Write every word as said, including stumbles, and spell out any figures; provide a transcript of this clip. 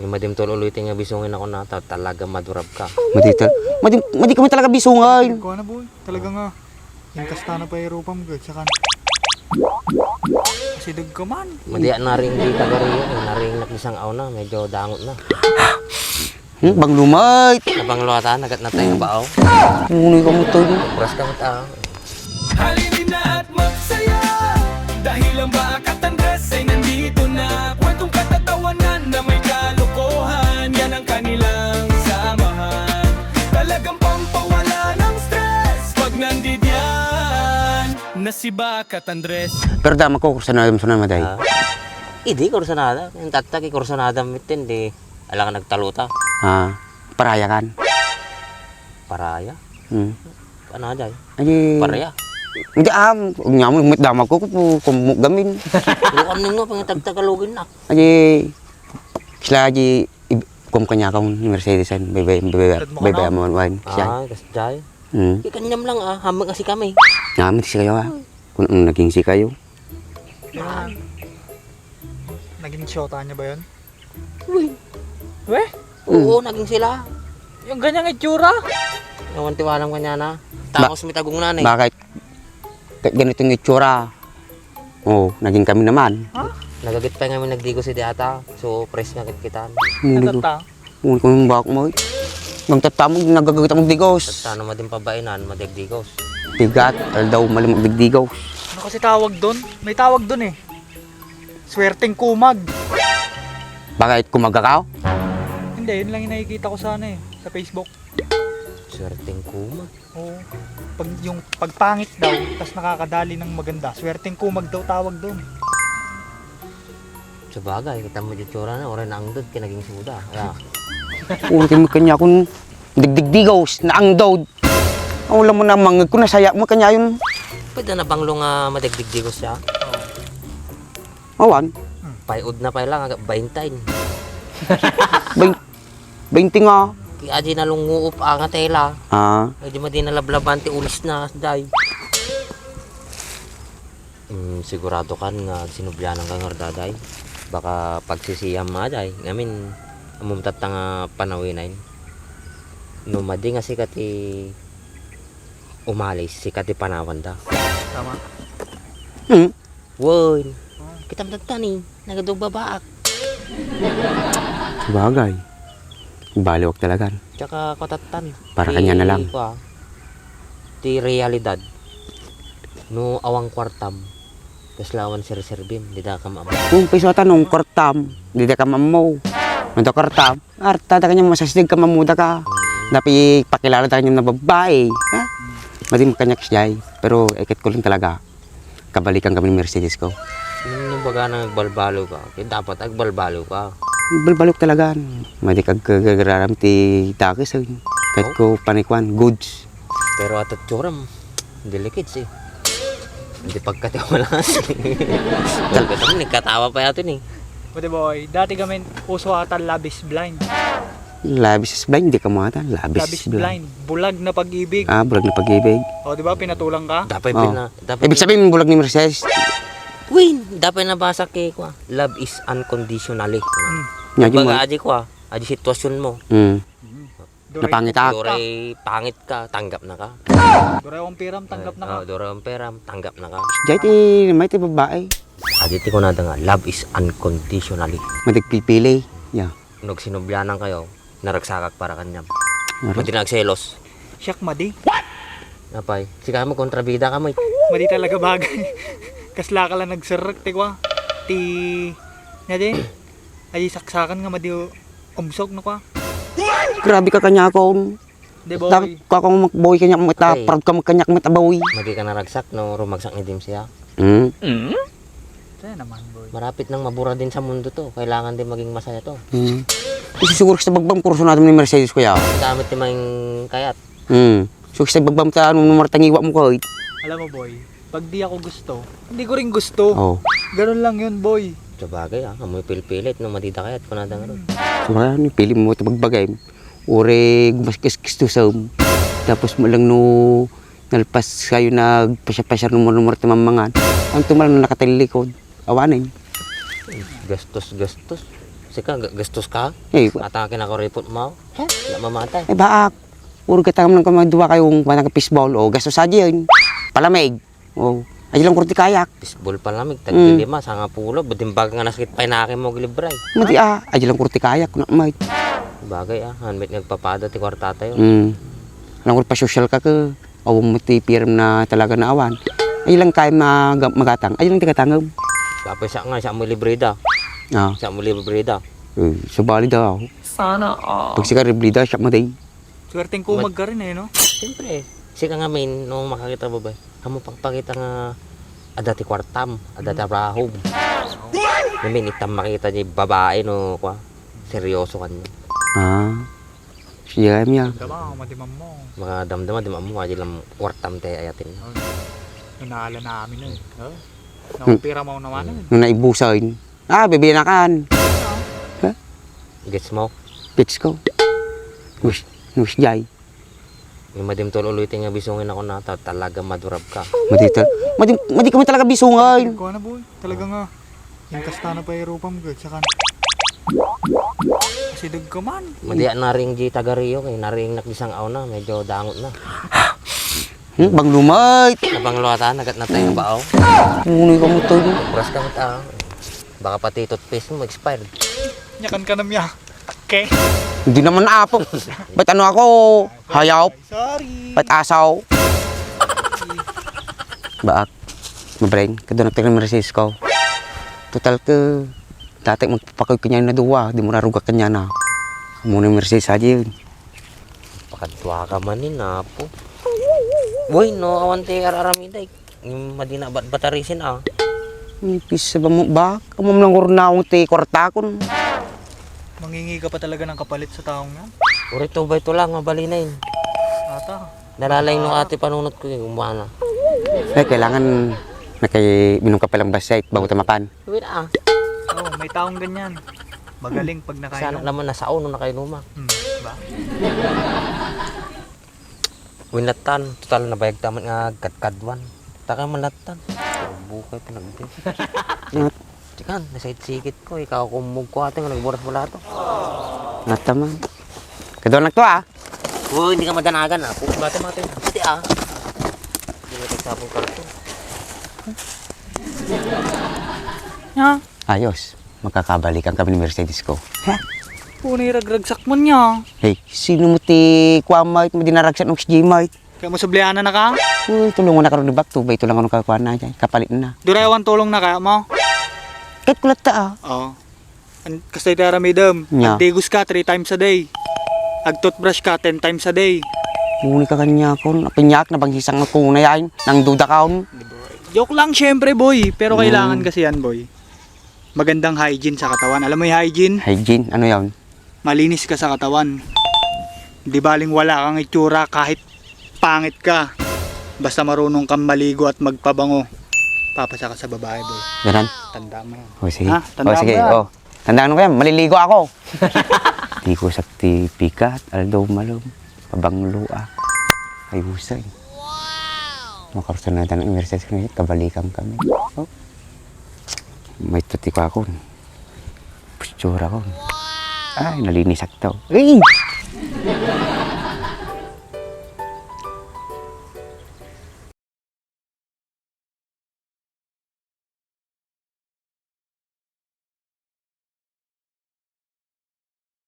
Yung madim tululoy ti nga bisungin ako na, ta-, talaga madurab ka. Madi tal-, madi, madi kami talaga bisungin. Kuha na, boy. Talaga nga. Yung kastana pa irupam, good. Saka, kasi dagkaman. Madi, naring di tagariyo, eh. Naring nakisang aw na, medyo dangot na. Hmm, bang lumay. Nabang luwatan, nagat na tayo bao. Unoy ka mo to. Obras ka mo ta. Halina at magsaya, dahil ang Bakat Andres ay nandito na. Kwentong katatawanan na may kalokohan, yan ang kanilang samahan. Talagang pampawala ng stress pag nandidiyan na si Bakat Andres. Pero dama ko, kursanada mo sana, maday. Ah. Idi, kursanada. Yung tattag, kursanada mo itin, di. Alangan nagtaluta. Ah, parayakan. Paraya? Hmm. Ano, Jay? Ay, Paraya? Hindi, ah, nyaman, umit damag ko, ku-, ku-, kumugamin. Lukan ninyo, pangitagtagalogin na. Ay, sila, di, ib-, kum kanya ka ni Mercedes, an, bebe, bebe, Tad mo bebe, ka na? Amuan, wan, siya. Ah, kas Jay? Hmm. Di kanyam lang, ah, hamag nga si kami. Namin si kayo, ah. Kung ang naging si kayo. Yan. Naging siyota niya ba yun? Uy. Weh? Oo, naging sila. Yung ganyang itsura? Ewan ti walam kanya na. Tapos may tagong na, eh. Bakit? Kahit ganito yung itsura. Oo, naging kami naman. Ha? Nagagit pa nga may nagdigos idi ata. So, press nga kitkitan. Hindi ko. Nagtatta? Hindi ko yung bakit mo, eh. Nagtatta mo, nagagagit ang digos. Tattano madin pabainan, madagdigos. Bigat, aldaw, mali magdigdigos. Ano kasi tawag doon? May tawag doon, eh. Swerteng kumag. Bakit kumag ka? Hindi, yun lang yung nakikita ko sa ano eh, sa Facebook. Swerteng kumag? Oo. Pag, yung pagpangit daw, tas nakakadali ng maganda. Swerteng kumag daw tawag doon. Sabagay, kita mo yung itsura na, oray naangdod, kinaging suda. Kaya, Puro kayo kanya kung digdigdigos, naangdod. Ang ulam mo na mangag ko, nasaya mo kanya yun. Pwede na banglo nga madagdigdigos siya? Awan. Payod na pay lang, aga, baintain. Bain-, bainti nga. Kaya di nalunguop ang tela. Ah. Medyo madi nalablaban ti ulis na, day. Mm, sigurado kan nga agsinublianan ka ngarud, day. Baka pagsisiam, ah, day. Ngamin, ammom tatta nga panawinayn. No madi nga sika ti umalis, sika ti panawanda. Tama. Hmm. Wen. Oh. Kitam tatta ni, nagadu babaak. Sabagay. Baliwag talagan. Tsaka katattan. Para kanya na lang. Kwa, ti realidad. No awang kwartam, kaslawan serserbim, dida ka maammo. Kung piso ata nung kwartam, dida ka maammo. Nung da kwartam, arta da kanya masasdig ka mamuda ka. Dapat ipakilala da kanya na babae. Ha? Madi makanyak siya eh. Pero ikat ko lang talaga. Kabalikan kami ni Mercedes ko. Nung baga na agbalbaliw ka, kaya dapat agbalbaliw ka. Balbaliw talaga. Madi kag kagararam ti takis eh. Kahit ko panikwan, goods. Pero atat tsuram, delikid si. Hindi pagkatiwala. Tal- Katawa pa yato ni. Pwede boy, dati gamin uso ata Love is Blind. Love is Blind, hindi ka mo ata. Love is Blind. Bulag na pag-ibig. Ah, bulag na pag-ibig. O, di ba? Pinatulang ka? Dapat pina-, dapat Ibig sabihin, bulag ni Mercedes. Win, dapat nabasa kay kwa. Love is unconditionally. Hmm. Nga, di mo. Baga, adi kwa, adi sitwasyon mo. Hmm. Duray Napangit ka. Duray pangit ka, tanggap na ka. Duray ang piram, tanggap na ka. Oh, duray ang piram, tanggap na ka. Jay ti, may ti babae. Adi ti kunada nga, love is unconditionally. Madagpipili. Yeah. Nung sinublianan kayo, naragsakak para kanyam. Madi nagselos. Siyak madi. Apay, sika mo kontrabida ka mo. Madi talaga bagay. Kasla ka lang nagserrek, ti kwa. Ti, nga di, ay saksakan nga madi umsog no kwa. Grabe ka kanya akon. Di, boy. Dapat ka kung mag-boy kanya, mata, Ay. Proud ka magkanya, mata, boy. Madi ka naragsak, no? Rumagsak ni Dim siya. Hmm? Kaya naman, boy. Marapit nang mabura din sa mundo to. Kailangan din maging masaya to. Hmm. Kasi siguro sa bagbang kurso natin ni Mercedes, kuya. Ang dami ti maing kayat. Hmm. So, sa bagbang ta, anong numartangiwa mo, kahit? Alam mo, boy, pag di ako gusto, hindi ko rin gusto. Oh. Ganun lang yun, boy. Sabagay, ah. Amoy pilpilit, no? Madida kayat, kunada nga ron. Sabagay, ano, pili mo ito pagbagay. Uri, mas kas-, kastusam. Tapos mo lang no, nalpas kayo nagpasya-pasya, rumor-rumor ti mammangan. Ang tumalang nakatilikod. Awanen. Gastos, gastos. Sika, ga-, gastos ka? Eh, wa- Ata kinakuripot mo? Ha? Wala mamatay. Eh, baak. Puro gatangam lang kami dua kayong kuwan nga fishball. O, gastos sa diyan. Palamig. O, ay lang kurti kayak. Fishball palamig, Mm. tagilima, sangapulo. Ba't yung baga nga nasakit pa inakin mo, gilibray? Madi, ah, ay lang kurti kayak, na, mate. Bagay, ah, handmade nga agpapada ti kwarta tayo. Mm. Alam ko, pasosyal ka ka. Awan mo ti firm na talaga na awan. Ay lang kaya mag-, magatang. Ay lang ti gatangam. Tapos siya nga, siya mo libre da. Ah. Siya mo libre da. Eh, sabali daw. Sana all. Pag sika libre da, siya mo day. Swerteng kumag ka rin eh, no? Siyempre, sika nga main, no, makakita babae. Amo pagpakita nga adda ti kwartam, adda ti Mm. abrahom. Namin, itam makita di babae, no, kwa, seryoso kanya. Ah. Siya, miya. Damdama, madiman mo. Makadamdama, di mo, adi lang kwartam ti ayaten. Oh. Nunala namin eh. Oh. Hmm. Nakumpira mo naman eh. Nung naibusan. Ah, bibinakan. Ha? Gets mo? Gets ko. Nus, nus jay. Yung madim tol ulo iti nga bisungin ako na ta-, talaga madurab ka. Madi ta-, madi, madi kami talaga bisungin. Kuha na, boy. Talaga nga. Yung kastana pa irupam, good. Saka, kasi dagkaman. Madi, naring di tagariyo, kay naring nakisang aw na, medyo dangot na. Hmm, bang lumay. Nabang luwata, nagat na tayo ba, oh? Muna yung kamutoy mo. Oras ka, ah. Baka pati toothpaste mo, expired. Nyakan ka na, miya. Okay. Hindi naman apo. Ba't ano ako? Hayop? Sorry. Ba't asaw? Baak, mabrain, kadwa nagtagal Mercedes ko. Total ka, dati magpapakoy kanya na duwa, di mo narugak kanya na. Muna Mercedes aja yun. Pakadwa ka manin, apo. Boy, no, awan ti ar-aramiday. Yung madina bat-, batarisin, ah. Nipis sa ba mo, ba? Kamam lang urnaong ti kwartakon. Mangingi ka pa talaga ng kapalit sa taong yan? Uri to ba ito lang, mabalinain. Ata. Nalalay no ate panunot ko yung umana. Eh, kailangan nakay-, minum ka palang basay bago tamapan. Wait, ah. Oh, may taong ganyan. Magaling pag Sana nakainom. Naman nasa uno na kayo numa. Hmm, ba? Winatan, total nabayag taman nga kadkadwan. Taka manatan. Bukay pa nagdi. Nat- Tikan, nasait-sikit ko, ikaw kummug ko ate nga nagburas bala to. Nataman. Kadwa nagto, ah. Oo, hindi ka madanagan, ah. Mati, mati. Mati, ah. Hindi mo tagsabong karton. Nya? Ayos. Makakabalikan kami ni Mercedes ko. Ha? Punay ragragsak man niya. Hey, sino mo ti kuwan, mate? Madinaragsak ng G, mate. Kaya mo sublianan na ka? Uy, tulungan na karon ni Bak. Tubay, tulungan ka kuwan na dyan. Kapalit na. Durewan tulong na kaya mo? Kahit kulat ta, ah. Oo. An-, kasta iti aramidem. Nya. Agdigos ka three times a day. Ag-toothbrush ka ten times a day. Muni ka kanya kon. Apinyak na bang hisang ako na yan. Nang duda kaon. Joke lang, syempre, boy. Pero kailangan kasi yan, boy. Magandang hygiene sa katawan. Alam mo yung hygiene? Hygiene? Ano yan? Malinis ka sa katawan. Di baling wala kang itsura kahit pangit ka. Basta marunong kang maligo at magpabango. Papasa ka sa babae, boy. Ganon? Tanda mo yan. O, sige. Ha? Tanda mo yan. O, sige. O. Tandaan ko yan. Maliligo ako. Di ko sakti pikat, aldaw malom. Pabanglo, ah. Ay, husay. Wow! Makarsan na tayo ng exercise ko na yun. Kabalikan kami. O. May tuti ko ako. Postura ko. Ay, nalinisak to. Ay!